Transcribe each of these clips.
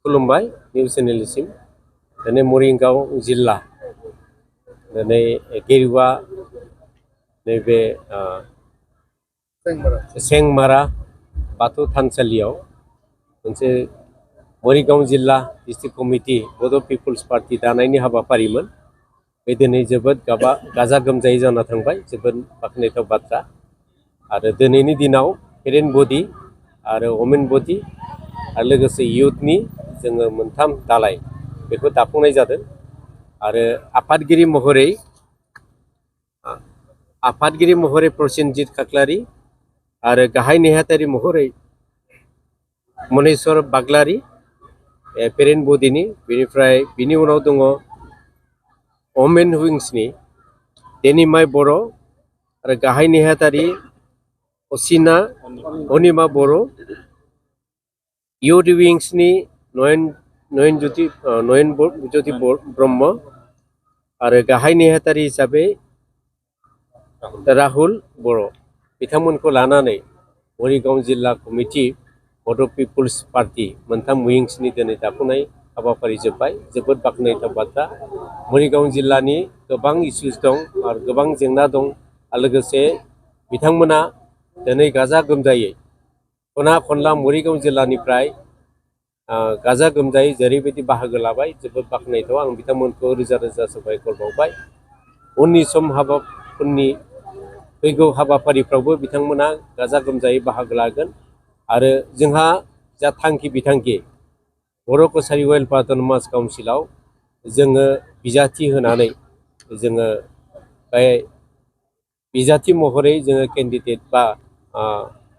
खुलुमबाय निउस चेनेलसिम दिनै मरिगाव जिल्ला दिनै गेरुवा नैबे सेंमारा बाथौ थानसालियाव मोनसे मरिगाव जिल्ला डिस्ट्रिक्ट कमिटि बड' पिपल्स पार्टी दानायनि हाबाफारिमोन बे दिनै जोबोद गाजा गोमजायै जाना थांबाय जोबोद बाख्नायथाव बाथ्रा आरो दिनैनि दिनाव पेरेन्ट बडि आरो वमेन बडि आरो लोगोसे इयुथनि जोङो मोनथाम दालाय बेखौ दाफुंनाय जादों आरो आफादगिरि महरै प्रसेनजित खाख्लारि आरो गाहाय नेहाथारि महरै मनेश्वर बाग्लारि पेरेन्ट बडिनि बेनिफ्राय बिनि उनाव दङ वमेन विंसनि देनिमाय बर' आरो गाहाय नेहाथारि अनिमा बर' इउथ विंसनि नयन ज्योति ब्रह्म आरो गाहाय नेहाथारि हिसाबै राहुल बर' बिथांमोनखौ लानानै मरिगाव जिल्ला कमिटि बड' पिपल्स पार्टी मोनथाम विंसनि दिनै दाफुंनाय हाबाफारि जोबोद बाख्नायथाव बाथ्रा मरिगाव जिल्लानि गोबां इस्युज दं आरो गोबां जेंना दं आरो लोगोसे बिथांमोना दिनै गाजा गोमजायै खना खनला मरिगाव जिल्लानिफ्राय गाजा गोमजायै जेरैबायदि बाहागो लाबाय जोबोद बाख्नायथाव आं बिथांमोनखौ रोजा रोजा साबायखर बावबाय उननि सम हाबाफोरनि फैगौ हाबाफारिफ्रावबो बिथांमोना गाजा गोमजायै बाहागो लागोन आरो जोंहा जा थांखि बिथांखि बर' कसारि वेलफेयार अट'नमास काउन्सिलाव जोङो बिजाथि होनानै जोङो बे बिजाथि महरै जोङो केन्डिडेट बा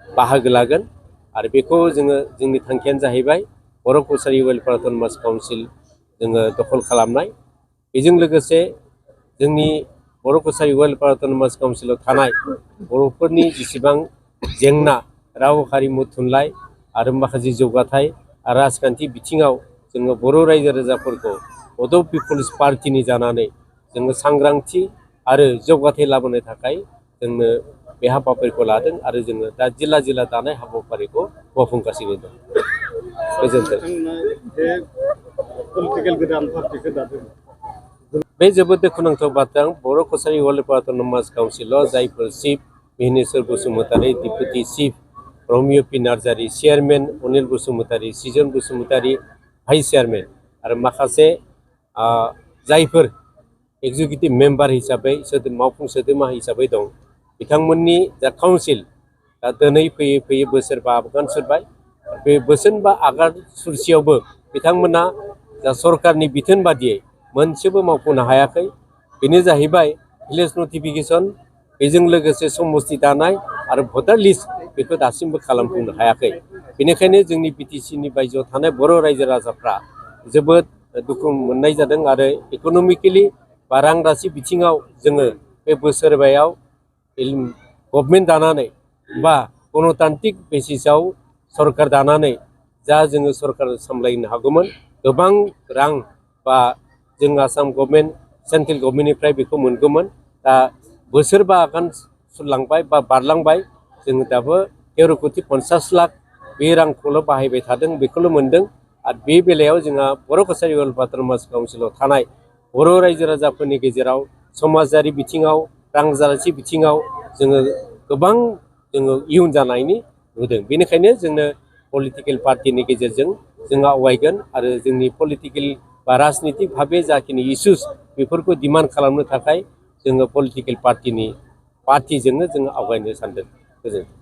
बाहागो लागोन आरो बेखौ जोंनि थांखियानो जाहैबाय बर' कसारि वेलफेयार अट'नमास काउन्सिल जोङो दखल खालामनाय बेजों लोगोसे जोंनि बर' कसारि वेलफेयार अट'नमास काउन्सिलाव थानाय बर'फोरनि जेसेबां जेंना राव हारिमु थुनलाइ आरो माखासे जौगाथाय राजखान्थि बिथिङाव जोङो बर' रायजो राजाफोरखौ बड' पिपल्स पार्टीनि जानानै जोङो सांग्रांथि आरो जौगाथाय लाबोनो थाखाय जोंनो बे हाबाफारिखौ लादों आरो जोङो दा जिल्ला जिल्ला दानाय हाबाफारिखौ मावफुंगासिनो दं गोजोन्थों बे जोबोद दुखुनांथाव बाथ्रा बर' कसारि वेलफेयार अट'नमास काउन्सिलाव जायफोर chief Mihineswar Basumatary deputy chief Romio' P Narzary chairman Anil Basumatary Sijon Basumatary vice chairman आरो माखासे जायफोर एक्जिकिउटिभ मेम्बार हिसाबै मावफुं सोद्रोमा हिसाबै दं बिथांमोननि जा काउन्सिल दा दिनै फैयै फैयै बोसोरबा आगान सुरबाय बे बोसोरबा आगान सुरसेयावबो बिथांमोना जा सरकारनि बिथोन बादियै मोनसेबो मावफुंनो हायाखै बेनो जाहैबाय भिलेज नटिफिकेसन बेजों लोगोसे समस्ति दानाय आरो भटार लिस्ट बेखौ दासिमबो खालामफुंनो हायाखै बेनिखायनो जोंनि बिटिसिनि बायजोआव थानाय बर' रायजो राजाफ्रा जोबोद दुखु मोननाय जादों आरो इक'नमिकेलि बा रां राशि बिथिङाव जोङो बे बोसोरबायाव गभर्नमेन्ट दानानै बा गणतान्त्रिक बेसिसाव सरकार दानानै जा जोङो सरकार सामलायनो हागौमोन गोबां रां बा जों आसाम गभर्नमेन्ट सेन्ट्रेल गभर्नमेन्टनिफ्राय बेखौ मोनगौमोन दा बोसोरबा आगान सुरलांबाय बा बारलांबाय जोङो दाबो 13,50 लाख बे रांखौल' बाहायबाय थादों बेखौल' मोनदों आरो बे बेलायाव जोंहा बर' कसारि वेलफेयार अट'नमास काउन्सिलाव थानाय बर' रायजो राजाफोरनि गेजेराव समाजारि बिथिङाव रांखान्थि बिथिङाव जोङो गोबां इयुन जानायनि नुदों बेनिखायनो जोंनो पलिटिकेल पार्टिनि गेजेरजों जों आवगायगोन आरो जोंनि पलिटिकेल बा राजनितिक भाबे जाखिनि इस्युस बेफोरखौ डिमान्ड खालामनो थाखाय जोङो पलिटिकेल पार्टिजोंनो जोङो आवगायनो सानदों गोजोन्थों।